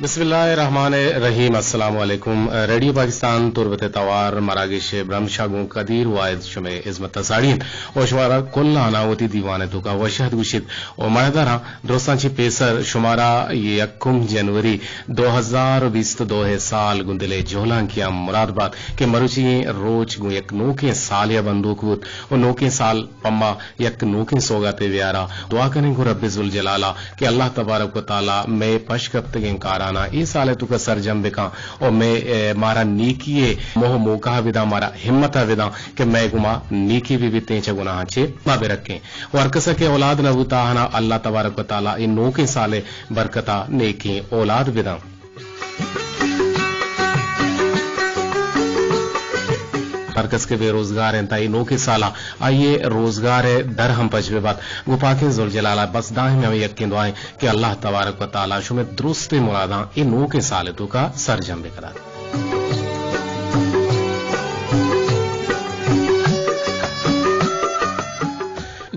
بسم اللہ الرحمن الرحیم۔ السلام علیکم۔ ریڈیو پاکستان تربت ءِ توار مراگش ءِ برمش ءَ گوں قدیر واحد شمئے ہزمت ءَ ساڑی انت و شمارا کل آناں وتی دیوان ءِ توکا وش اتک گوشیت و مہداراں درستاں چہ پیسر شمارا یکم جنوری دو ہزار و بیست و دو ءِ سال گوں دل ءِ جہلانکیاں مراد بات کہ مروچی ایں روچ گوں یک نوکیں سالے ءَ بندوک بوت و نوکیں سال پہ ما یک نوکیں سوگاتے بیارا۔ دعا کنیں گوں رب ذوالجلال ءَ کہ اللہ تبارک و تعالی مئے پش کپتگیں کاراناں اے سال ءِ توکا سرجم بکاں و مئے، اے، مارا نیکی ءِ موہ موقع بداں، مارا ہمت بداں کہ مئے گما نیکی بہ بیتیں، چہ گناہاں چہ ما برکیں۔ و ہر کسا کہ اولاد نہ بوتا، آہانا اللہ تبارک و تعالی اے نوکیں سال ءِ برکتا نیکیں اولاد بداں۔ ہر کس کہ بے روزگار انت، آئی نوکیں سالا آئی ءِ روزگار ءِ در ہم پچ بہ بات۔ گوں پاکیں ذوالجلال ءَ بس دائم ہمے یکیں دعا ایں کہ اللہ تبارک و تعالی شمئے درستیں مراداں اے نوکیں سال ءِ توکا سرجم بہ کنات۔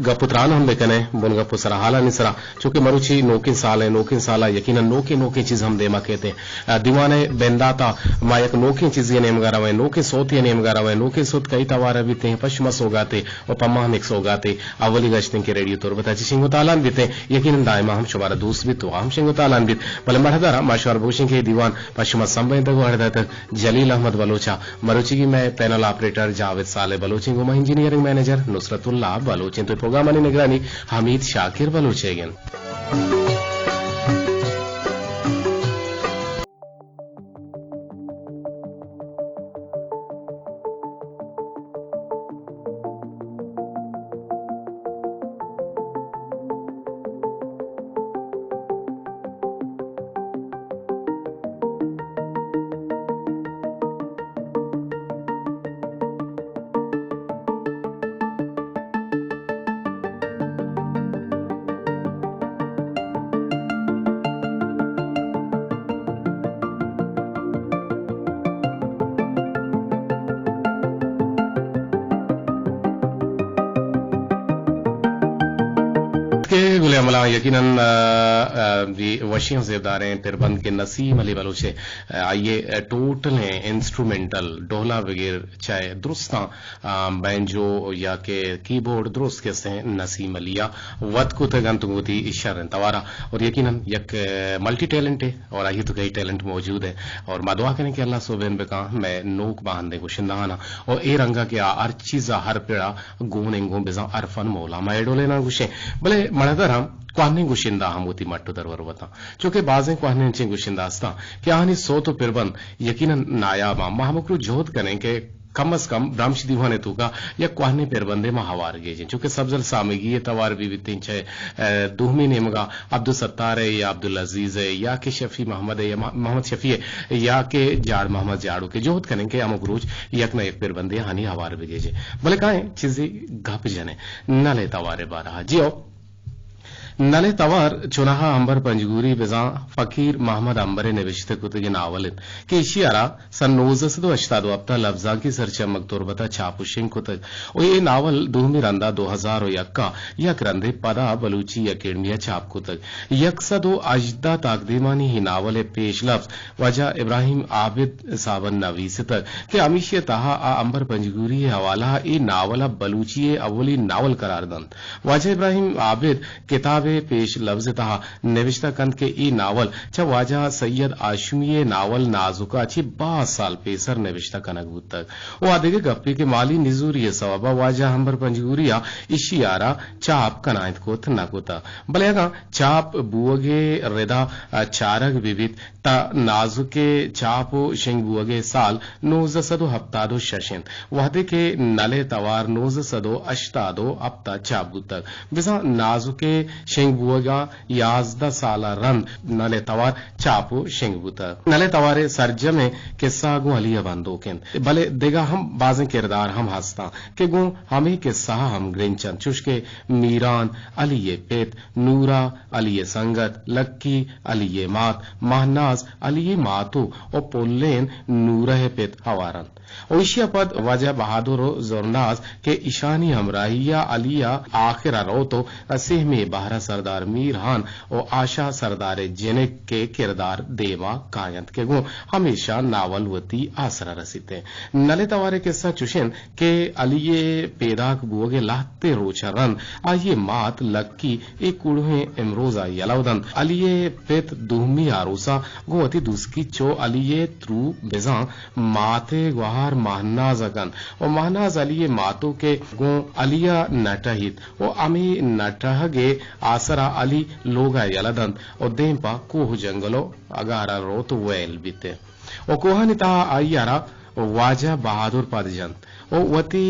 گپ و تران ہم بہ کنیں بنگپ و سرحالانی سرا۔ چونکہ مروچی نوکیں سال ءِ، نوکیں سال ءَ یقیناً نوکیں نوکیں چیز ہم دیما کیت۔ آ، دیوان ءِ بندات ءَ ما یک نوکیں چیزے ءِ نیمگا رویں، نوکیں سوتے ءِ نیمگا رویں، نوکیں سوت کئی توار ءَ بیتیں، پہ شما سوگاتے و پہ ما ہم یک سوگاتے۔ اولی گشت انت کہ ریڈیو تربت ءَ چہ شنگ و تالان بیتیں، یقیناً دائما ہم شمارا دوست بیت، تو ہم شنگ و تالان بیت۔ بلے مہداراں ما شمارا بگوشیں کہ اے دیوان پہ شما سمبھینتگ و اڑ داتگ جلیل احمد بلوچ ءَ۔ مروچیگیں مئے پینل آپریٹر جاوید صالح بلوچ انت، گوں مئے انجینئرنگ مینیجر نصرت اللہ بلوچ انت، تو پروگرامانی نگرانی حمید شاکر بلوچ ئیگ انت۔ کہ گلیں ہملاں یقیناً، آ، آ، جی وشیں زیبداریں پربند کہ نسیم علی بلوچ ءِ، آ، آئی ءِ ٹوٹلیں انسٹرومنٹل ڈولا بگر چاہے درستاں آ، بینجو یا کہ کیبورڈ درست کسیں نسیم علی ءَ وت کتگ انت گوں وتی شریں توارا۔ اور یقیناً یک، آ، ملٹی ٹیلنٹ ہے اور آئی تو کئی ٹیلنٹ موجود ہے۔ اور ما دعا کریں کہ اللہ سوبین بکاں مئے نوک باہندیں گشندہاناں۔ اور اے رنگا کہ آ ہر چیزا ہر پڑا گون انگوں بزاں ہر فن مولا ما ایڈولے نہ گوشیں۔ بلے مڑدر ہم کوہنیں گشندہ ہم وتی مٹ و درور وتاں۔ چونکہ بازیں کوہنیں انچیں گشندہ ہستاں کہ آہانی سوت و پربند یقیناً نایاب آں۔ ما ہمکرو جہد کنیں کہ کم از کم برمش دیوان ءِ توکا یک کوہنیں پربندے ما ہوار گیجیں۔ چونکہ سبزل سامگی ءِ توار بہ بیتیں چہ، آ، دومی نیمگا عبدالستار ءِ یا عبدالعزیز ءِ یا کہ شفیع محمد ءِ یا مح-، محمد شفیع ءِ یا کہ جاڑ محمد جاڑو کہ جہد کنیں کہ ہمک روچ یک نہ یک پربندے آہانی ہوار بہ گیجیں۔ بلے کائیں چیزے گپ جنیں نل ءِ توار ءِ بارہ ءَ۔ جی او۔ نل ءِ توار چوناہا امبر پنجگوری بزاں فقیر محمد امبر ءِ نبشتہ کتگیں ناول انت کہ ایشی ءَ را سن نوزدہ سد و ہشتاد و ہپت ءَ لبزانکی سرچمگ تربت ءَ چاپ و شنگ کتگ و اے ناول دومی رندا دو ہزار و یک ءَ یک رندے پدا بلوچی اکیڈمی ءَ چاپ کتگ۔ یک سد و ہژدہ تاکدیمانی اے ناول ءِ پیش لبز واجہ ابراہیم عابد صاحب ءَ نویستگ کہ ہمیشی ءِ تہا آ امبر پنجگوری ءِ حوالہ ءَ اے ناول ءَ بلوچی ءِ اولی ناول قرار دنت۔ واجہ ابراہیم عابد کتاب ءِ پیش لبز ءِ تہا نبشتہ کنت کہ اے ناول چہ واجہ سید ہاشمی ءِ ناول نازک ءَ چہ باز سال پیسر نبشتہ کنگ بوتگ و آ دگہ گپے کہ مالی نزوری ءِ سوب ءَ واجہ امبر پنجگوری ءَ ایشی ءَ را چاپ کنائینت کت نہ کتہ، بلے اگاں چاپ بوگ ءِ ردا چارگ بہ بیت، تہ نازک ءِ چاپ و شنگ بوگ ءِ سال نوزدہ سد و ہپتاد و شش انت، وہدے کہ نل ءِ توار نوزدہ سد و ہشتاد و ہپت ءَ چاپ بوتگ۔ بزاں نازک ءِ شنگ بوگ ءَ یازدہ سال ءَ رند نل ءِ توار چاپ و شنگ بوتگ۔ نل ءِ توار ءِ سرجمیں قصہ گوں علی ءَ بندوک انت، بلے دگہ ہم بازیں کردار ہم ہستاں کہ گوں ہمے قصہ ءَ ہمگرنچ انت، چوش کہ میران، علی ءِ پت، نورا، علی ءِ سنگت، لکی، علی ءِ مات، مہناز، علی ءِ ماتو و پلین نورہ ءِ پت ہوار انت۔ و ایشی ءَ پد واجہ بہادر و زرناز کہ ایشانی ہمراہی ءَ علی ءَ آخر ءَ روت و سہمی بہر ءَ سردار میر ہان و آشا سردار ء جنک ء کردار دیما کاینت کہ گوں ہمیشاں ناول وتی آسرا رسیت انت۔ نل ء توار ء کسہ چوش انت کہ علی ء پیداک بوگ ء لہتیں روچ ء رند آئی ء مات لکی اے کوڑوہیں امروز ء یلہ دنت۔ علی ء پت دومی آروس ء گوں وتی دوسکی چو علی ء ترو بزاں مات ء گوہار مہناز ء کنت و مہناز علی ء ماتوک ء گوں علی ء نہ ٹہیت و ہمے نہ ٹہگ ء آسرا علی لوگ ء یلہ دنت و دیم پہ کوہ و جنگل و اگار ء روت و ویل بیت و کوہانی تہا آئی ء را واجہ بہادر پد جنت و وتی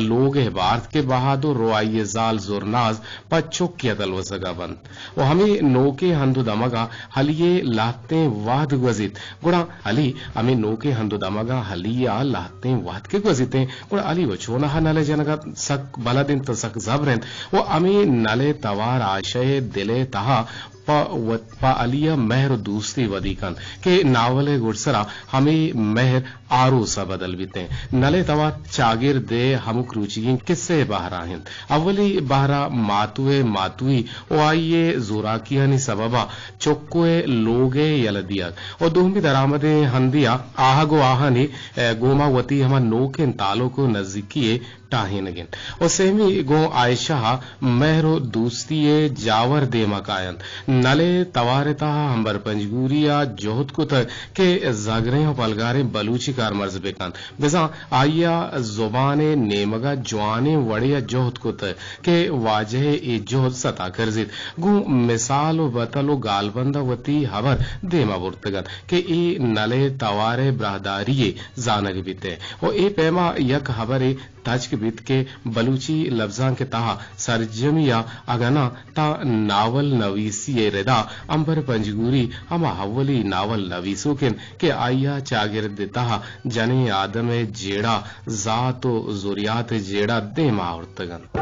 لوگ ء بارت کہ بہادر و آئی ء زال زرناز پہ چکی ء دلوسگ ء بنت و ہمے نوکیں ہند و دمگ ء ہلی ء لہتیں وہد گوزیت، گڑا ہلی ہمے نوکیں ہند و دمگ ء ہلی ء لہتیں وہد کہ گوزیت انت، گڑا ہلی و چوناہا نل ء جنگ ء سک بلد انت و سک زبر انت و ہمے نل ء توار آشئے دل ء تہا پہ وت-، پہ علی ء مہر و دوستی ودی کنت کہ ناول ء گڈسرا ہمے مہر آروس ء بدل بیت انت۔ نل ء توار چاگرد ء ہمک روچیگیں کسہ ء بہرا انت۔ اولی بہرا ماتو ء ماتوئی و آئی ء زوراکیانی سببا چکو ء لوگ ء یلہ دیگ و دومی درآمدیں ہندیا آہگ و آہانی، ء، گوما وتی ہما نوکیں تعلق و نزیکی ء ٹاہینگ انت و سیمی گوں عائشہ ء مہر و دوستی ء جاور دیما کاینت۔ نل ء توار ء تہا امبر پنجگوری ء جہد کتگ کہ زگریں و پلگاریں بلوچی کارمرز بہ کنت، بزاں آئی ء زبان ء نیمگ ء جوانیں وڑے ء جہد کتگ کہ واجہ ء اے جہد ستا کرزیت۔ گوں مثال و بتل و گالبند ء وتی ہبر دیما برتگ انت کہ اے نل ء توار ء براہداری ء زانگ بیت ء و اے پیما یک ہبرے تچک بیت کہ بلوچی لبزانک ء تہا سرجمی ء اگاں ناں تاں ناول نویسی ء ردا امبر پنجگوری ہما اولی ناول نویسوک انت کہ آئی ء چاگرد ء تہا جنیں آدم ء جیڑہ، ذات و زریات ء جیڑہ دیما آورتگ انت۔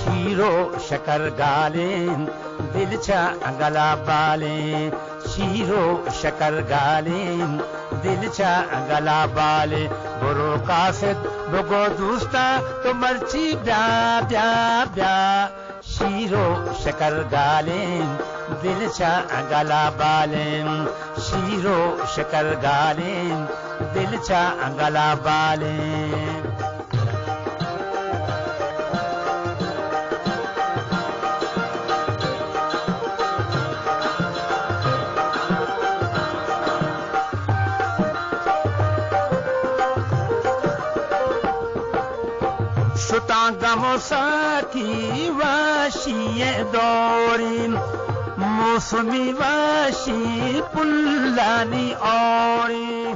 شیر و شکر گالیں، دل چہ گلا بالیں۔ شیر و شکر گالیں، دل چہ گلا بالیں۔ برو قاصد بگو دوستا تو مرچی بیا، بیا، بیا۔ شیر و شکر گالیں، دل چہ گلا بالیں۔ شیر و شکر گالیں، دل چہ گلا بالیں۔ شتاں گم و ساکی واشی دوریں، موسمی واشی پلانی اوریں۔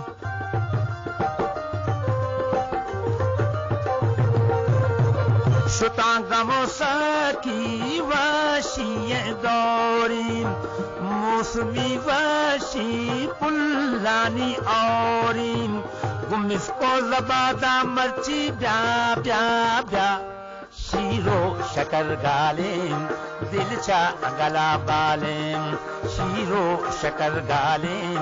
شتاں گم و ساکی واشی دوریں، موسمی واشی پلانی اوریں۔ گوں مسک و زباداں مرچی بیا، بیا، بیا۔ شیر و شکر گالیں، دل چہ گلا بالیں۔ شیر و شکر گالیں،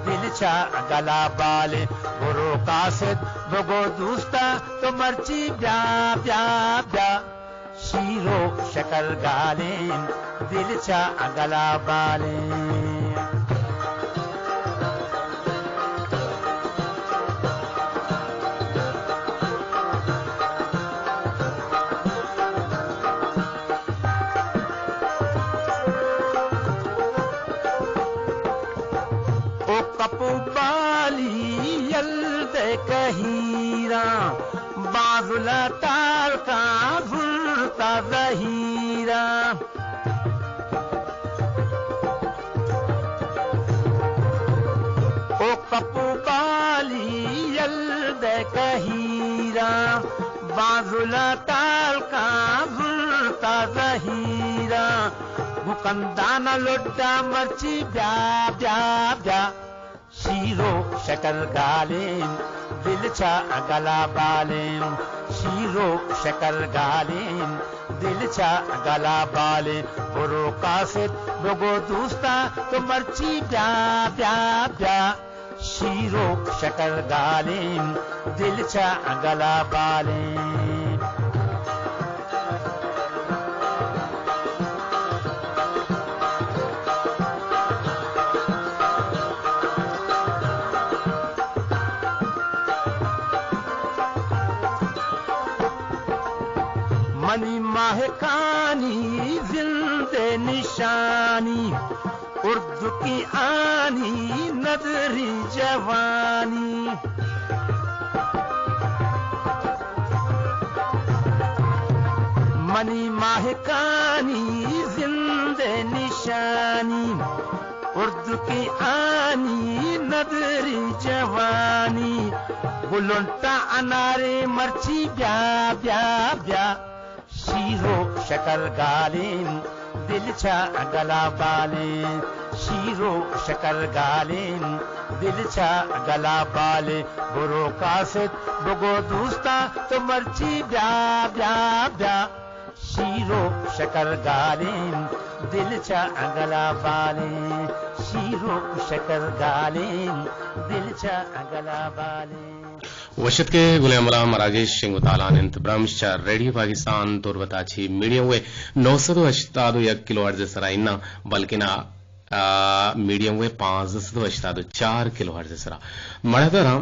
دل چہ گلا بالیں۔ برو قاصد بگو دوستا تو مرچی بیا، بیا، بیا۔ شیر و شکر گالیں، دل چہ گلا بالیں۔ او کپو بالی یل دے کہیراں، بازل ء تالکاں زرتا زہیراں۔ او کپو بالی یل دے کہیراں، بازل ء تالکاں زرتا زہیراں۔ گوں کندان ء لڈا مرچی بیا، بیا، بیا۔ شیر و شکر گالیں، دل چہ گلا بالیں، شیر و شکر گالیں، دل چہ گلا بالیں، برو قاصد بگو دوستاں تو مرچی بیا، بیا، بیا، شیر و شکر گالیں، دل چہ گلا بالیں۔ منی ماہکانی زند نشانی، اردکی آنی ندری جوانی۔ منی ماہکانی زند نشانی، اردکی آنی ندری جوانی۔ گلنٹا انارے مرچی بیا، بیا، بیا، شیر و شکر گالیں، دل چہ گلا بالیں، شیر و شکر گالیں، دل چہ گلا بالیں۔ برو قاصد بگو دوستاں تو مرچی بیا، بیا، بیا، شیر و شکر گالیں، دل چہ گلا بالیں، شیر و شکر گالیں، دل چہ گلا بالیں۔ وش اتک ئے گلیں ہمراہ، مراگش شنگ و تالان انت برمش چہ ریڈیو پاکستان تربت ءَ چہ میڈیم ویو نو سد و ہشتاد و یک کلو ہرٹز ءِ سرا اناں، بلکنا، آ، میڈیم ویو پانزدہ سد و ہشتاد و چار کلو ہرٹز ءِ سرا۔ مڑداراں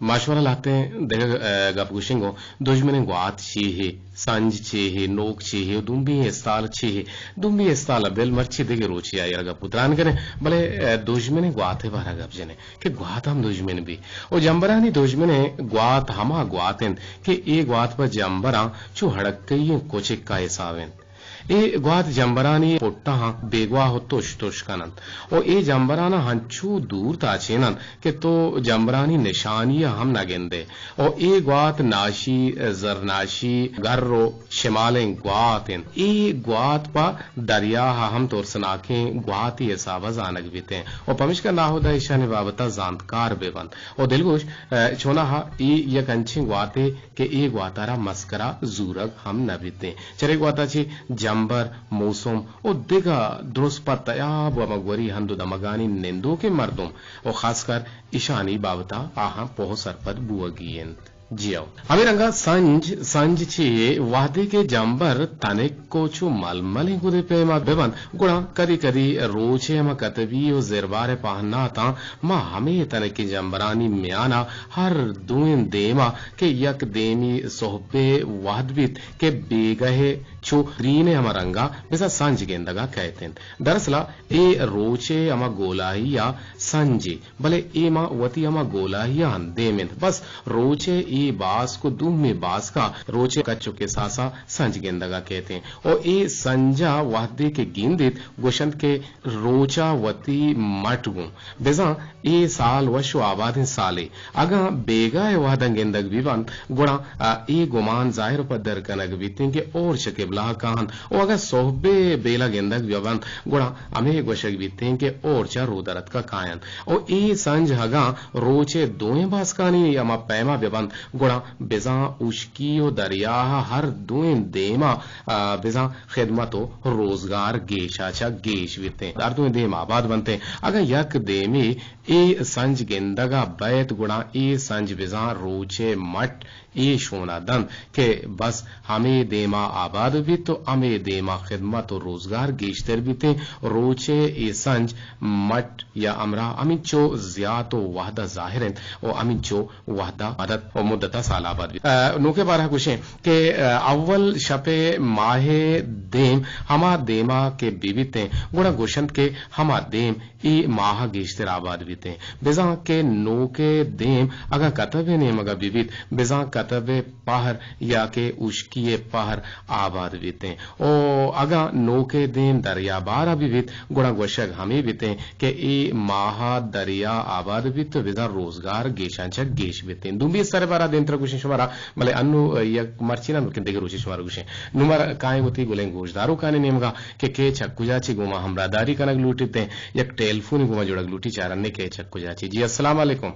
ما شمارا لہتیں دگہ، آ، گپ گوشیں گوں دژمنیں گوات چی ہے، سنج چی ہے، نوک چی ہے و دومبی استال چی ہے۔ دومبی استال ءَ بل مرچی دگہ روچے آئی ءَ را گپ و تران کنیں، بلے، آ، دژمنیں گوات ءِ بارہ ءَ گپ جنیں۔ کہ گوات ہم دژمن بی۔ و جمبرانی دژمن گوات ہما گوات انت کہ اے گوات پہ جمبراں چو ہڑکئی کچکا حساب انت۔ اے گوات جمبرانی پٹاں بیگواہ و تش تش کننت و اے جمبرانا ہنچو دور تاچیننت کہ تو جمبرانی نشانی ہم نہ گندے۔ و اے گوات ناشی، زرناشی، گر و شمالیں گوات انت۔ اے گوات پہ دریا ءَ ہم ترسناکیں گواتے حساب ءَ زانگ بیتیں و پمیشکا ناہدا ایشانی بابت ءَ زانتکار بہ بنت و دلگوش، ءَ، چوناہا اے یک انچیں گواتے کہ اے گوات ءَ را مسکرا زورگ ہم نہ بیتیں۔ چرے گوات ءَ چہ جمبر، موسم و دگہ درست پہ تیاب و ہمگوری ہند و دمگانی نندوکیں مردم و خاص کر ایشانی بابت ءَ آہاں پوہ سرپد بوگی انت۔ جی ہو۔ ہمے رنگا سنج، سنج چی ہے؟ وہدے کہ جمبر تنک و چو ململیں گدے پیما بہ بنت، گڑا کدی کدی روچے ہما کتبی و زربار پہناتاں ما ہمے تنکیں جمبرانی میانا ہر دوئیں دیما کہ یک دیمی سہبے وہد بیت کہ بیگہے چو گرین ہما رنگا بزاں سنج گندگا کئیت انت۔ دراصلا اے روچے ہما گولاہی یا سنجے۔ بلے اے ماں وتی ہما گولاہیاں دیم انت۔ بس روچے اے باسک و دومی باسکا روچے کچ و کساسا سنج گندگا کیتیں۔ و اے سنجا وہدے کہ گندیت گوشنت کہ روچا وتی مٹ گوں۔ بزاں اے سال وش و آبادیں سالے۔ اگاں بیگاہ وہداں گندگ بہ بنت، گڑا، آ، اے گمان ظاہر و پدر کنگ بیتیں کہ اور چہ قبلہ کاہنت۔ و اگاں سہبے بیلا گندگ بہ بنت، گڑا ہمے گوشگ بیتیں کہ اور چہ رودرتکا کاینت۔ و اے سنج اگاں روچے دوئیں باسکانی ہما پیما بہ بنت، گڑا بزاں ہشکی و دریا ہر دوئیں دیما، آ، بزاں خدمت و روزگار گیشا چہ گیش بیتیں۔ ہر دوئیں دیم آباد بنتیں۔ اگاں یک دیمے اے سنج گندگا بئیت، گڑا اے سنج بزاں روچے مٹ اے شونا دنت کہ بس ہمے دیما آباد بیت و ہمے دیما خدمت و روزگار گیشتر بیتیں۔ روچے اے سنج مٹ یا ہمراہ ہمینچو زیات و وہدہ ظاہر انت و ہمینچو وہدہ مدت و مدتا سال آباد بیت۔ آ، نوکے بارہ گوشیں کہ، آ، اول شپے ماہے دیم ہما دیما کہ بہ بیتیں، گڑا گوشنت کہ ہما دیم اے ماہ گیشتر آباد بیتیں۔ بزاں کہ نوکے دیم اگاں کتبے نیمگا بہ بیت، بزاں کتبے پہر یا کہ ہشکی پہر آباد بیتیں۔ او اگاں نوکے دیم دریا بارا بہ بیت، گڑا گوشگ ہمے بیتیں کہ اے ماہ دریا آباد بیت و بزاں روزگار گیشاں چہ گیش بیتیں۔ دومی سر بارا دیمترا گوشیں شمارا، بلے انو یک مرچی نہ، بلکن دگہ روچے شمارا گوشیں۔ نوں مارا کائیں وتی گلیں گوشداروکانی نیمگا کہ کئے چہ کجا چہ گوما ہمراہداری کنگ لوٹیت، یک ٹیلیفونے گوما جوڑگ لوٹی، چارنے کئے چہ کجا چہ۔ جی، السلام علیکم۔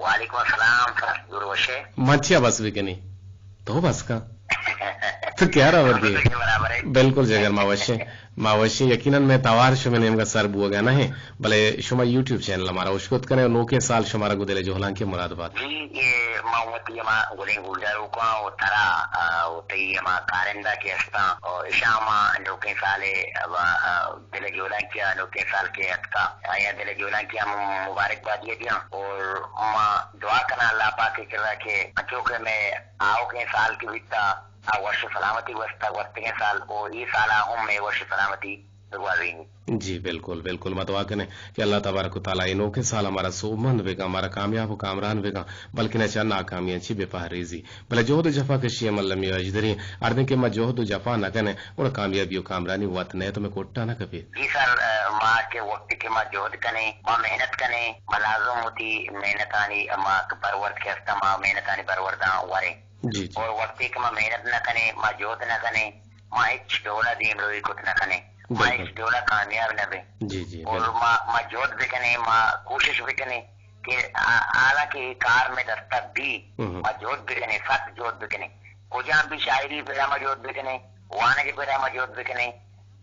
وعلیکم السلام سر، جوڑ وشے؟ من چیا بس بکنی؟ تو بس کن۔ تو کیا را وردی؟ برابر ہے۔ بالکل جگر، ما وشیں۔ ما وشیں، یقیناً میں توار شمے نیمگا سر بوگا نہ ہیں، بلے شما یوٹیوب چینل ہمارا اشکت کنے اور نوکیں سال شمارا گدل جہلان کے مراد بات۔ جی، یہ ما وتی ہما گلیں گلداروکاں و ترا، آ، و تئی ہما کارندہ کے ہستاں اور اشاں ما نوکیں سالے، آ، آ، دل جہلان کیا نوکیں سال کے اتکا، آیا دل جہلان کیا مبارک بادی دیاں اور ما دعا کناں اللہ پاک ءِ کرا کہ انچو کہ مئے آؤکیں سال کہ بیتا، آ وش ءُ سلامتی گوستگ، گوستگیں سال ءُ اے سال ءَ ہم مئے وش ءُ سلامتی بگوازینی۔ جی بالکل، بالکل، ما دعا کنیں کہ اللہ تبارک و تعالیٰ اے نوکیں سال ہمارا سوبمند بکن، ہمارا کامیاب و کامران بکن، بلکن اچا ناکامیاں چی بہ پہریزی۔ بلے جہد و جفا کشی ءِ ملمی ءُ اژدریں، ہردیں کہ ما جہد و جفا نہ کنیں، گڑا کامیابی و کامرانی وت نئیت، مئے کٹا نہ کپیت۔ جی سر، اہ، ما کہ وقتی کہ ما جہد کنیں، ما محنت کنیں، ما لازم وتی محنتانی، ما برورد کہ ہستاں، ما محنتانی برورداں وریں۔ جی، جی۔ اور وقتی کہ ما محنت نہ کنیں، ما جہد نہ کنیں، ما ہچ ڈولا دیمروی کت نہ کنیں، ما بالکل۔ ہچ ڈولا کامیاب نہ بیں۔ جی، جی، اور بالکل۔ ما، ما جہد بکنیں، ما کوشش بکنیں کہ آ-، حالانکہ یہ کار میں دستک بھی، ہم۔ ما جہد بکنیں، سخت جہد بکنیں۔ کجام بھی شاعری پر ہم جہد بکنیں، وانگ پر ہم جہد بکنیں،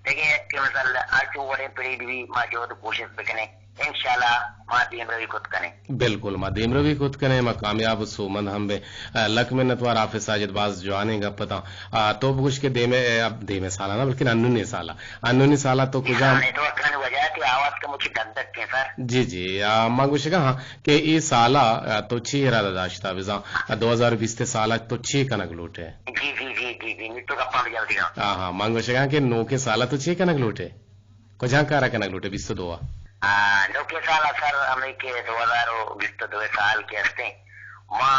دگہ یک کہ مثال ہر چو وڑیں پڑی بھی ما جہد و کوشش بکنیں، انشاءاللہ ما دیمروی کت کنیں۔ بالکل، ما دیمروی کت کنیں، ما کامیاب و سومند ہم بیں۔ آ، لک منت وار حافظ ساجد، باز جوانیں گپ اتاں۔ آ، تو بگوش کہ دیمے، آ، دیمے سالا نہ، بلکن انونی سالا، انونی سالا تو کجام؟ ہاں، نیٹورک آنی وجہ کہ آواز کم چی دک دک کے سر۔ جی، جی، آ، ما گوشگا ہاں کہ اے سالا، آ، تو چی ارادہ داشتا بزاں، آ، دو ہزار بیست سالا تو چی کنگ لوٹے؟ جی، جی، جی، جی، جی، نی تو گپاں بجا دیاں۔ ہاں، ہاں، من گوشگاں کہ نوکیں سالا تو چے کنگ لوٹے؟ کجام کارا کنگ لوٹے بیست و دو آ؟ آ، نوکیں سالا سر ہمیں کہ دو ہزار و بیست و دو سال کے ہستے، ما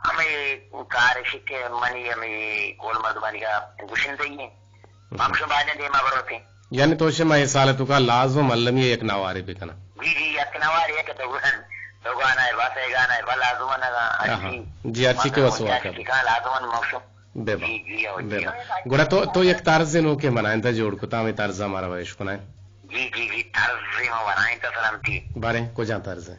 ہمیں کار اش کہ منی ہمیں کول مردمانی کا گشندگی ہیں۔ ہم۔ ما گشن باجن دیما بروتے۔ یعنی تو شما اے سال تو کا لازم المی یک نوارے بکنا؟ جی، جی، یک نوارے یک دو گان، دو گانا ہے، بس اے گانا ہے، بس لازم نہ گا، آہا۔ ارچی۔ جی، ارچی کے وسوا کر۔ لازم موسم۔ بے با۔ جی، جی، او جی، بے با۔ او۔ گڑا تو، تو یک طرز نوکے بنائیں تا جوڑ کتا، ہمیں طرز ہمارا ویش کنائیں۔ جی، جی، جی، طرز ما بنائیں تا سلامتی۔ بارے، کجا طرز ہے؟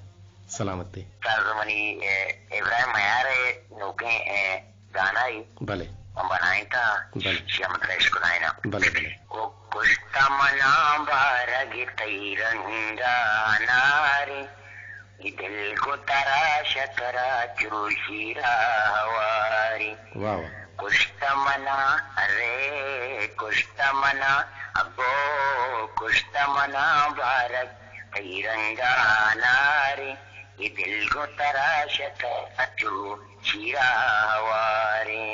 سلامتی۔ طرز منی، اے، ابراہیم میار ہے، نوکے، اے، گانا ہے۔ بلے۔ من بنائیں تا، بلے۔ شی ہم پیش کنائیں نا۔ بلے، بلے۔ او کشت منا بارگ تئی رنگا نارے۔ اے دل گوں ترا شکرا چو شیرا ہواری۔ واہ، واہ۔ کشت منا، ارے کشت منا، ابو کشت منا بارگ تئی رنگا نارے۔ اے دل گوں ترا شکرا چو شیرا ہواری۔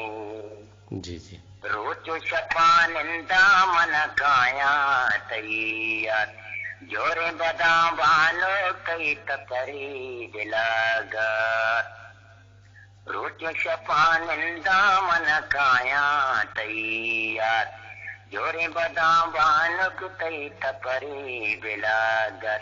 جی، جی۔ روچ و شپا ننداں من کایاں تئی یاد، جوریں بداں بانک تئی تپری دلا گار۔ روچ و شپا ننداں من کایاں تئی یاد، جوریں بداں بانک تئی تپری بلاگر۔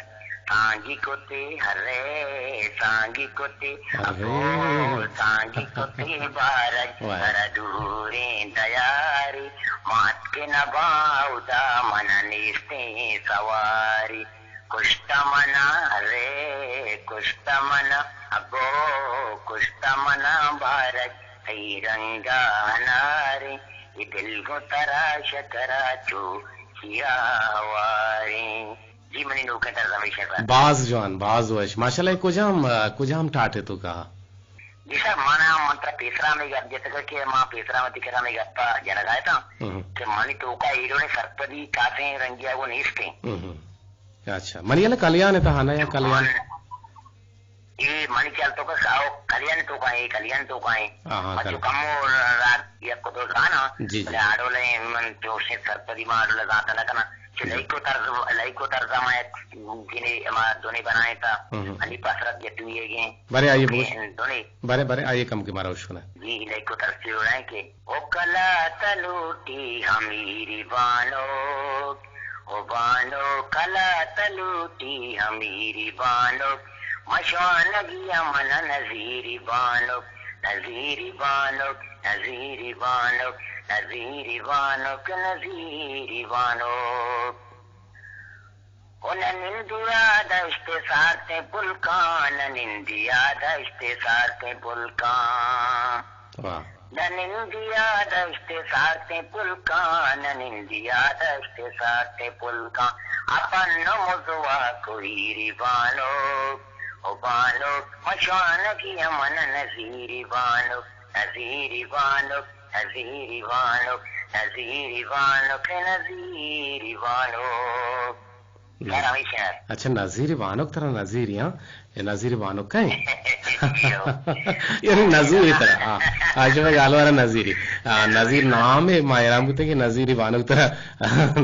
سانگی کتے ہرے، سانگی کتے ابو، سانگی کتے بارگ، واہ۔ سر دوریں دیاری، مات کے نبا اودا من نیستیں سواری۔ کشت منا رے، کشت منا ابو، کشت منا بارگ، تئی رنگا ناریں، اے دل گوں ترا شکرا چو چیا واریں۔ جی، منی نوکیں طرز ہمیش انت۔ باز جوان، باز وش۔ ماشاءاللہ، اے کجام، کجام ٹاٹے تو کہا؟ جی سر، من، من ترا پیسرا ہمے گپ جتگ کہ ما پیسرا وتی کرا ہمے گپا جنگا اتاں ہم۔ کہ منی توکا ایرونی سرپدی کاسیں رنگیا وہ نیستیں۔ ہم۔ اچھا، منی یلہ کلیان ءِ تہا نہ یا کلیان؟ اے منی خیال توکا ساو کلیان توکا ایں، کلیان توکا ایں۔ ہاں، ہاں، مچو کلیان۔ کمو را-، یک دو زانا، جی، جی۔ بلے آڈولیں من چوشیں سرپدی ما آڈول زانتا نہ کنا۔ چو جی۔ لائکو طرز، لائکو طرز ما یک گنے ما دونے بنائیں تا۔ ہم، ہم۔ علی پسرت جتوئی گیں۔ بارے آئیے بوش۔ دونے۔ بارے، بارے آئیے کم کے مارا اشکنا۔ جی، لائکو طرز سے ہو رہا ہے کہ او کلا تلوٹی ہمیری بانک، او بانک کلا تلوٹی ہمیری بانک، مشوانگی امن نزیری بانک، نزیری بانک، نزیری بانک، نزیری بانک، نزیری بانک۔ او نہ نندیا دشت سارتیں پلکاں، نہ نندیا دشت سارتیں پلکاں۔ واہ۔ نہ نندیا دشت سارتیں پلکاں، نہ نندیا دشت سارتیں پلکاں۔ اپن مزوا کوئیری بانک، او بانک، مشوانگی من نزیری بانک، نزیری بانک، نزیری بانک، نزیری بانک، نزیری بانک۔ سر ہمیش ہے۔ اچھا، نزیری بانک ترا نزیری، ہاں؟ اے نزیری بانک کئے؟ یعنی نزوری ترا، ہاں۔ آ شما گالوارا نزیری۔ آ، نزیر نام ہے، ما حیران بوتے کہ نزیری بانک ترا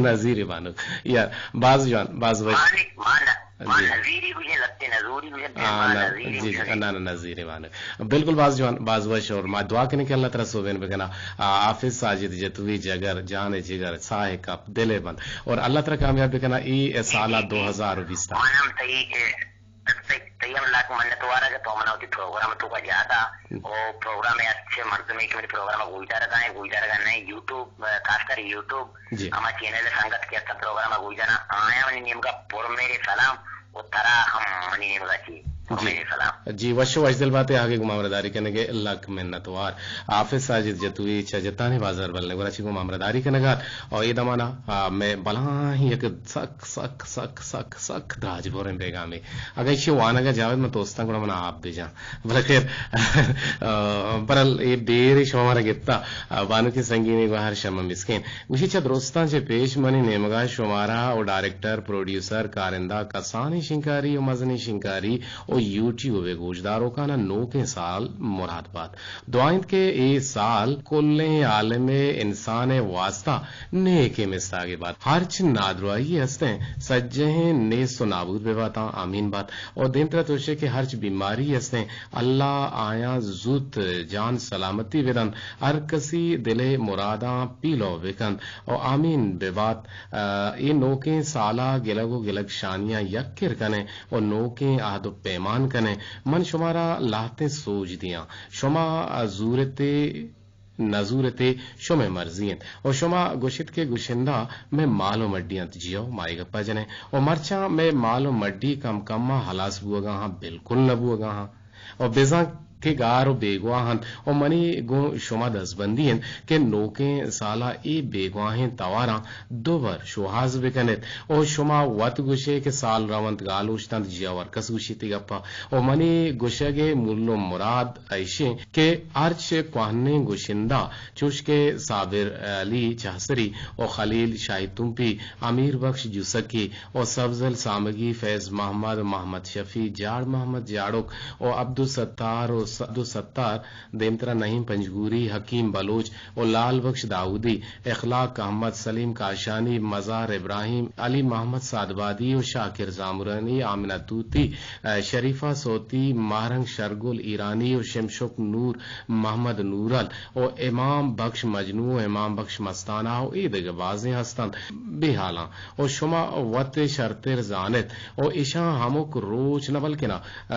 نزیری بانک۔ یار، باز جوان، باز وش۔ مانے، مانا، ما جی۔ نزیری گوشیں، لتے نزوری گوشیں، آ، ما نہ، نزیری جی، جی، گوشیں۔ نہ، نہ، نزیری بانک۔ بالکل باز جوان، باز وش، اور ما دعا کنیں کہ اللہ ترا سوبین بکنا۔ آ، حافظ ساجد جتوئی جگر، جان جگر، ساہ کپ، دل بند۔ اور اللہ ترا کامیاب بکنا، ای سال دو ہزار و بیست۔ منم تئی، تئی، تئی ہم لاکھ منت وارا کہ تو منا وتی پروگرام تو کا جاتا۔ او پروگرام اچھے مردمے کہ منی پروگرام گوشدارگا ہیں، گوشدارگا نہیں، یوٹیوب، خاص کر یوٹیوب، جی۔ ہما چینل سنگت کہ ہستن پروگرام گوشدارا، آیا منی نیمگا پر میرے سلام۔ و ترا ہم منی نیمگا چی جی۔ سلام۔ جی، وش و وشدل باتے، آگے گوں ہمراہداری کنگے لک منت وار۔ حافظ ساجد جتوئی چہ جتانے بازار بلنے گورا چی گوں ہمراہداری کنگا۔ اور اے دمانا، آ، میں بلاہیں یک سک، سک، سک، سک، سک دراج بوریں پیغامے۔ اگہ ایشی وانگا جاوید من توستاں گڑا من آپ بجاں۔ بلے خیر، آ، برل اے دیر شما مارا گپتا، آ، بانک سنگینے گوہر شمع مسکین۔ گوشی، چہ درستاں چہ پیش منی نیمگا شمارا و ڈائریکٹر، پروڈیوسر، کارندہ، کسانیں شنکاری و مزنیں شنکاری و یوٹیوب ء گوشداروکانا نوکیں سال مراد بات۔ دعا انت کہ اے سال کلیں عالم ء انسان ء واسطہ نیکیں مستاگے بات۔ ہرچ نادراہی استیں، سجہیں نیست و نابود بہ باتاں، آمین بات۔ و دیمترا توشے کہ ہرچ بیماری استیں، اللہ آیاں زوت جان سلامتی بدنت۔ ہر کسی دل ء مراداں پیلو بکنت و آمین بہ بات۔ آ، اے نوکیں سالا گلگ و گلگ شانیاں یک کر کنیں و نوکیں عہد و پیمان کنیں۔ من شمارا لہتیں سوج دیاں۔ شما زورتے نزورتے، شمئے مرضی انت۔ و شما گوشت کہ گشندہ مئے مال و مڈی انت۔ جیو، ما اے گپا جنیں۔ و مرچاں مئے مال و مڈی کم کما ہلاس بوگا ہاں، بالکل نہ بوگا ہاں۔ و بزاں کہ گار و بیگواہ انت و منی گوں شما دزبندی انت کہ نوکیں سالا اے بیگواہیں تواراں دو بر شوہاز بکنیت و شما وت گوشے کہ سال رونت گال اوشتنت، جیاور کس گوشیت اے گپا۔ و منی گوشگ ء مول و مراد ایشیں کہ ہرچ کوہنیں گوشندہ چوش کہ صابر علی چہسری و خلیل شاہی تمپی، امیر بخش جوسکی، و سبزل سامگی، فیض محمد و محمد شفیع، جاڑ محمد جاڑک و عبدالستار و س-، عبدالستار، دیمترا نعیم پنجگوری، حکیم بلوچ و لال بخش داؤدی، اخلاق احمد، سلیم کاشانی، مزار ابراہیم، علی محمد سعدبادی و شاکر زامرانی، آمنہ توتی، ء، شریفہ سوتی، ماہرنگ شرگل ایرانی و شمشک نور محمد نورل و امام بخش مجنو و امام بخش مستانہ و اے دگہ بازیں ہستنت۔ بے حالاں و شما وت شرتر زانت و اشاں ہمک روچ نہ بلکنا، ء،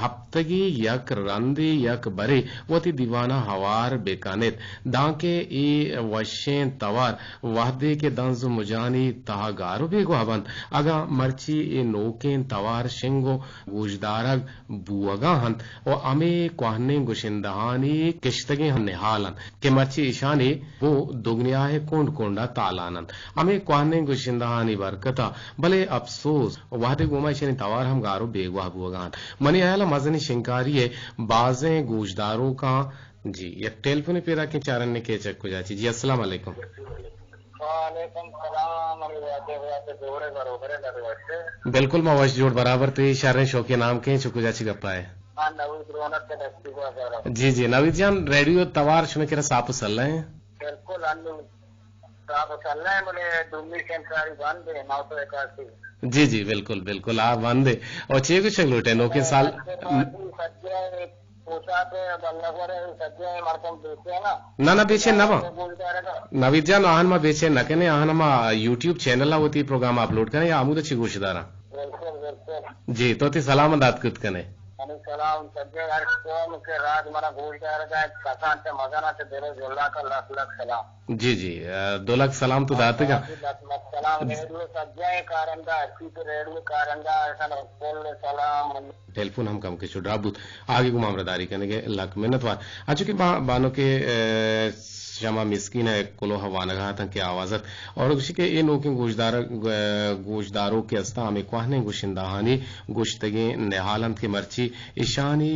ہپتگی یک رندے یک برے وتی دیوانا ہوار بکنت، دانکہ اے وشیں توار وہدے کہ دنز و مجانی تہا گار و بیگواہ بنت، اگاں مرچی اے نوکیں توار شنگ و گوشدارگ بوہگا انت و ہمے کوہنیں گشندہانی کشتگیں نہال انت کہ مرچی اشانی بو دگنیائے کنڈ کنڈا تالان انت۔ ہمے کوہنیں گشندہانی برکتا، بلے اپسوز، وہدے گوما اشانی توار ہم گار و بیگواہ بوہگا انت۔ منی ہیالا مزنیں شنکاری ء بازیں گوشداروکاں، جی، یک ٹیلیفونے پیداکیں، چارنے کہ چہ کجا چی۔ جی، السلام علیکم۔ وعلیکم سلام، منی واجہ، واجہ جوڑ ئے، بروبر ئے، نروش ئے؟ بالکل ما وش جوڑ برابر۔ تئی شریں شوقیں نام کئے، چہ کجا چی گپا ئے؟ ہاں، نوید رونق کہ دستی بازار۔ جی، جی، نوید جان، ریڈیو توار شمے کرا ساپ و سلہ ایں؟ بالکل، انو ساپ و سلہ ایں، بلے دومی سنساری بند ایں، نو سو اکاسی۔ جی، جی، بالکل، بالکل، آ بند ایں۔ او چے گوشگ لوٹ ئے، نوکیں سال؟ سجہ پوشاک بلہ گورے سجہ مردم بیچے نا۔ نہ، نہ، بیچے نہ باں۔ نوید جان، آہن ما بیچے نہ کنے، آہن ما یوٹیوب چینل ء وتی پروگرام اپلوڈ کنے یا ہمود چی گوش داراں۔ بالکل، بالکل۔ جی، تو تی سلام دات کت کنے۔ منی سلام سجیں ہر قوم کہ راج منا گوش دارگا انت، کسان چہ مزن انت، دل ء جھلاکا لکھ لکھ سلام۔ جی، جی، ء، دو لکھ سلام تو داتگا۔ لکھ لکھ سلام ریڈیو سجیں کارندہ، ہرچی کہ ریڈیو کارندہ اِنت، کل سلام۔ ٹیلیفون ہم کم کہ چو ڈراپ بوت، آگے گوں ما ہمراہداری کنگے لکھ منت وار۔ انچو کہ با-، بانک، ء، شمع مسکین ء کلوہ ء وانگ ء اتاں کہ آواز ات اور گوشی کہ اے نوکیں گوشدار-، گوشداروک کہ استاں ہمے کوہنیں گشندہانی گوشتگیں نہال انت کہ مرچی ایشانی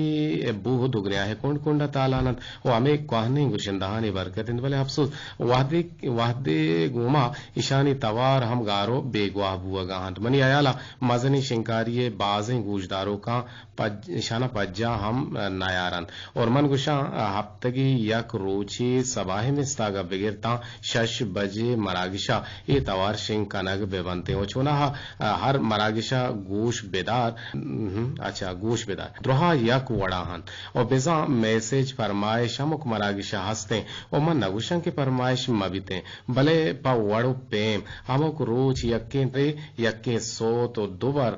بوہ دگنیا ء کنڈ کنڈ ء تالان انت و ہمے کوہنیں گشندہانی برکت انت، بلے افسوس وہدے، وہدے گوما ایشانی توار ہم گار و بیگواہ بوہگا انت۔ منی ہیالا مزنیں شنگکاری ء بازیں گوشداروکاں پج-، ایشاناں پجا ہم نیارنت۔ اور من گوشاں، ہپتگی یک روچے سباہ مستاگا بگر تاں شش بجے مراگشا اے توار شنگ کنگ بہ بنتیں۔ و چوناہا ہر مراگشا گوش بدار، ہم، اچھا، گوش بدار۔ درہا یک وڑا ہنت۔ و بزاں میسج فرمائش ہمک مراگشا ہستیں۔ و من نگوشاں کہ فرمائش مبیتیں۔ بلے پہ وڑ و پیم ہمک روچ یکیں ترے، یکیں سوت و دو بر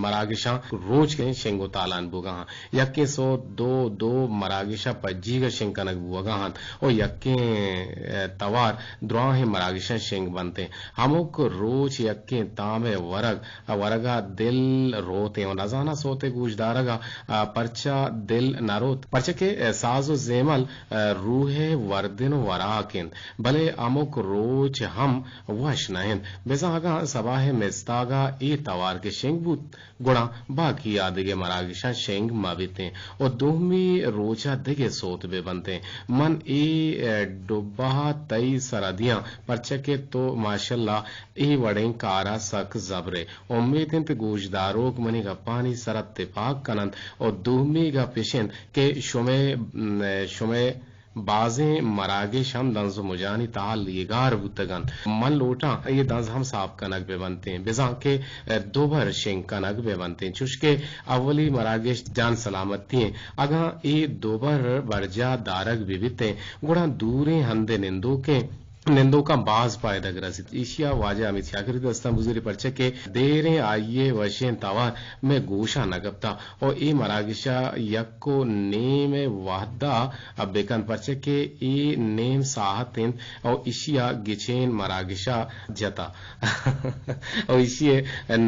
مراگشاں روچ کہیں شنگ و تالان بوگا ہاں۔ یکیں سوت دو، دو مراگشاں پجیگا شنگ کنگ بوگا ہاں و یکیں، ء، توار دراہیں مراگشاں شنگ بنتیں۔ ہمک روچ یکیں تامے ورگ، ء ورگا دل روتیں و نزاناں سوتے گوشدارگا، ء، پرچا دل نروت۔ پرچا کہ، ء، ساز و زیمل، ء، روح ء وردن و وراک انت۔ بلے ہمک روچ ہم وش نہ انت۔ بزاں اگاں سباہ ء مستاگ ء اے توار کہ شنگ بوت، گڑا باقی آ دگہ مراگشاں شنگ مہ بیتیں و دومی روچ ء دگہ سوت بہ بنتیں۔ من اے، ء، ڈبہ ء تئی سرا دیاں، پرچا کہ تو ماشاءاللہ اے وڑیں کار ء سک زبر ئے۔ امیت انت گوشداروک منی گپانی سرا تپاک کن انت و دومی گپ اش انت کہ شمئے، م، شمئے بازیں مراگش ہم دنز و مجانی تہا لیگار بوتگ انت۔ من لوٹاں اے دنز ہم ساپ کنگ بہ بنتیں، بزاں کہ دوبر شنگ کنگ بہ بنتیں، چوشکہ اولی مراگش جان سلامتی انت۔ اگاں اے دوبر برجاہ دارگ بہ بیتیں، گڑا دوریں ہند ء نندوکیں نندوکاں باز پائدگ رسیت۔ ایشی ء واجہ حمید شاکر ء دستاں بزوری، پرچہ کہ دیریں آئی ء وشیں توار مئے گوشاں نہ کپتا و اے مراگش ء یک و نیم ء وھد ء بکن، پرچہ کہ اے نیم ساھت انت و ایشی ء گچین مراگش ء جتا و ایشی ء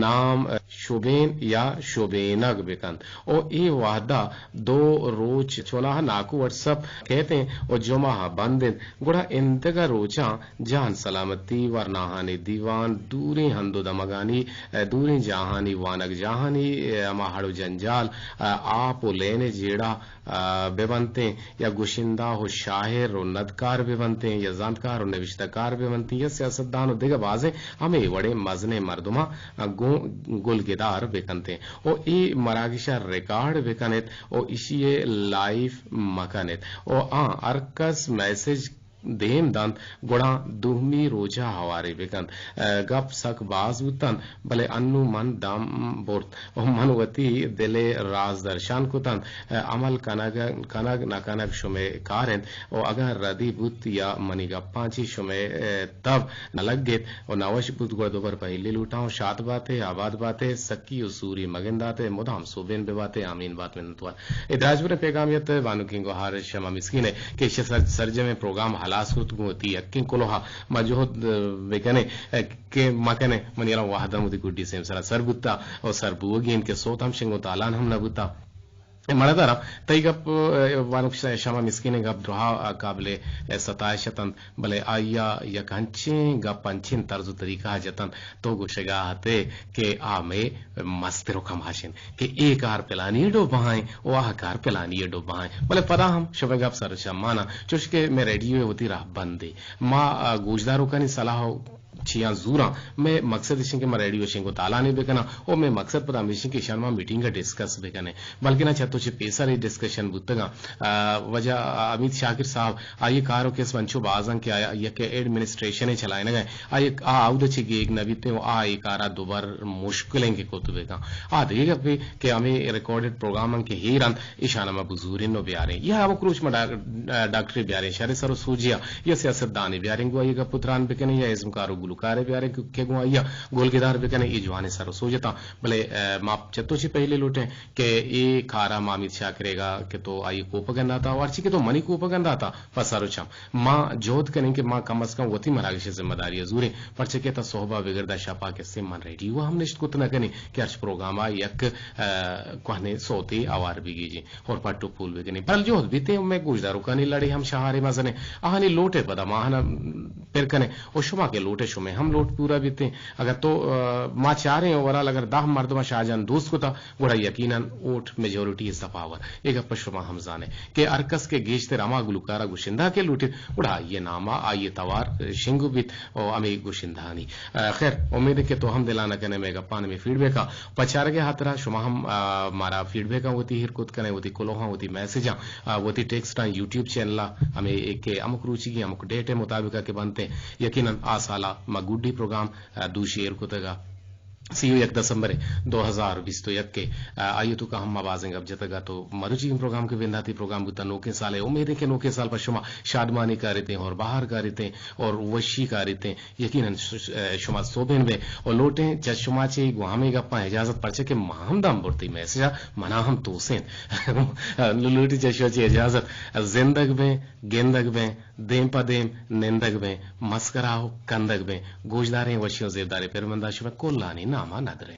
نام شبین یا شبینگ بکنت و اے وھد ء دو روچ چوناھا ناکو وٹس اپ کیت انت و جمعہ ء بند انت، گڑا ایندگہ روچاں جان سلامتی، ورناھانی دیوان، دوریں ھند و دمگانی، ء، دوریں جاھانی وانگجاھانی، ء، ھما ھڑ و جنجال، ء، آپ و لین ء جیڑہ، ء، بہ بنتیں یا گشندہ و شاعر و ندکار بہ بنتیں یا زانتکار و نبشتہ کار بہ بنتیں یا سیاستدان و دگہ بازیں ھمے وڑیں مزنیں مردماں، ء، گوں گلگدار بہ کنتیں۔ و اے مراگش ء ریکارڈ بہ کن ات و ایشی ء لائیو مہ کن ات و آں ھر کس میسج دیم دنت، گڑا دومی روچ ء ھوارے بہ کنت۔ ء، گپ سک باز بوتنت، بلے انوں من دم برت و من وتی دل ء راز درشان کتنت۔ ء، عمل کنگ، کنگ نہ کنگ شمئے کار انت و اگاں ردی بوت یا منی گپاں چہ شمئے، ء، تب نہ لگت و نہ وش بوت، گڑا دوبر پہلی لوٹاں و شات بات ئے، آباد بات ئے، سکی و سوری مگندات ئے، مدام سوبین بہ بات ئے، آمین بات، منتوار۔ اے دراجبریں پیغامی ات بانکیں گوھار شمع مسکین ء کہ ایشی ء سر-، سرجمیں پروگرام ھلاس کت، گوں وتی یکیں کلوہ ء ما جھد، ء، بہ کنیں، ء، کہ مہ کنیں، منی الم وھد ھم وتی گڈی سیمسر ء سر بوتا و سر بوگی انت کہ سوت ھم شنگ و تالان ھم نہ بوتا۔ اے مڑدار ء تئی گپ، ء، بانک ش-، شمع مسکین ء گپ درھا، ء، قابل، ء، ستائش اتنت، بلے آئی ء یک انچیں گپ انچیں طرز و طریقہ ء جتنت، تو گوشگا ات ئے کہ آ مئے مستر و کماش انت کہ اے کار پلانی ء ڈوبہ ایں و آ کار پلانی ء ڈوبہ ایں، بلے پدا ھم شمئے گپ سر و چمانا، چوش کہ مئے ریڈیو ء وتی راہ بندے۔ ما، ء، گوشداروکانی صلاح و چیاں زوراں۔ مئے مقصد اش انت کہ ما ریڈیو ء شنگ و تالانے بکناں و مئے مقصد پدا ھمیش انت کہ ایشان ما میٹنگ ء ڈسکس بکنیں، بلکنا چہ تو چہ پیسر اے ڈسکشن بوتگاں۔ ء، واجہ حمید شاکر صاحب، آئی ء کار و کسب انچو باز انت کہ آ یک ایڈمنسٹریشنے چلائینگ ء انت، آئی ء آ اود ء چہ گیگ نہ بیتیں و آ اے کار ء دوبر مشکل انت کہ کت بہ کن۔ آ دگہ گپے کہ ھمے ریکارڈڈ پروگرام انت کہ ایر انت، ایشان ء ما بزوریں و بیاریں۔ یا ھمک روچ ما ڈا-، ڈاکٹرے بیاریں، شر سر و سوجے ء یا سیاست دانے بیاریں، گوں آئی ء گپ و تران بکنیں یا ازمکار و گلوکارے بیاریں کہ، کہ گوں آئی ءَ گلگدار بکنیں، اے جوانیں سر و سوج اتاں۔ بلے، ءَ، ما چتو چی پہلے لوٹیں کہ اے کارا ما امیر شاکر ئیگا کہ تو آئی کوپگ انداتا، و ہرچی کہ تو منی کوپگ انداتا پہ سر و چم، ما جہد کنیں کہ ما کم از کم وتی مراگش ذمہ داری ءَ زوریں، پرچہ کہ تا صحبا بگر دا شپا کسے من ریڈیو ءَ ہم نشت کت نہ کنیں کہ ہرچ پروگرام ءَ یک، ءَ، کوہنیں سوتے آوار بگیجیں اور پٹ و پول بکنیں۔ بل جہد بیتیں، مئے گوشداروکانی لڑے ہم شہارے مزنیں، آہانی لوٹے پدا ما آہانا پر کنیں، و شما کہ لوٹے شمے ہم لوٹ پورا بیتیں۔ اگر تو، ءَ، ما چاریں اوورال اگر دہ مردم شاہجان دوست کتا، گڑا یقیناً ووٹ میجورٹی از دا پاور۔ اے گپ شما ہم زانے کہ ہر کس کہ گیشتر ہما گلوکارا گشندہ کہ لوٹیت، گڑا آئی ناما، آئی توار شنگ بیت و ہمے گشندہانی۔ ءَ، خیر، امید کہ تو ہم دلانا کنے مئے گپان، مئے فیڈ بیکا پہ چارگے ہاترا۔ شما ہم، ءَ، مارا فیڈ بیکاں وتی ہیر کت کنے، وتی کلوہاں، وتی میسجاں، ءَ، وتی ٹیکسٹاں یوٹیوب چینل ءَ ہمے ایک کہ ہمک روچیگی ہمک ڈیٹ ءِ مطابق کہ بنتے، یقیناً آ سالا ما گڈی پروگرام، ءَ، دوشی ایر کتگا۔ سی و یک دسمبر دو ہزار بیست و یک ءَ، آئی توکا ہم ما بازیں گپ جتگ ات و مروچی پروگرام کہ بنداتی پروگرام بوتا، نوکیں سال ءَ۔ امید ہے کہ نوکیں سال پر شما شادمانی کاریتیں اور بہار کاریتیں اور وشی کاریتیں۔ یقیناً ش-، ش-، شما سوبین بے اور لوٹیں چہ شما چے گوں ہمیں گپاں اجازت، پرچہ کہ ما ہم دم برتی میسجا منا ہم توسین۔ لوٹیں چہ شما چے اجازت، زندگ بیں، گندگ بیں، دیم پہ دیم نندگ بیں، مسکرا و کندگ بیں، گوشداریں وشی و زیبداریں پرمندا شمئے کلانی ناما ندریں۔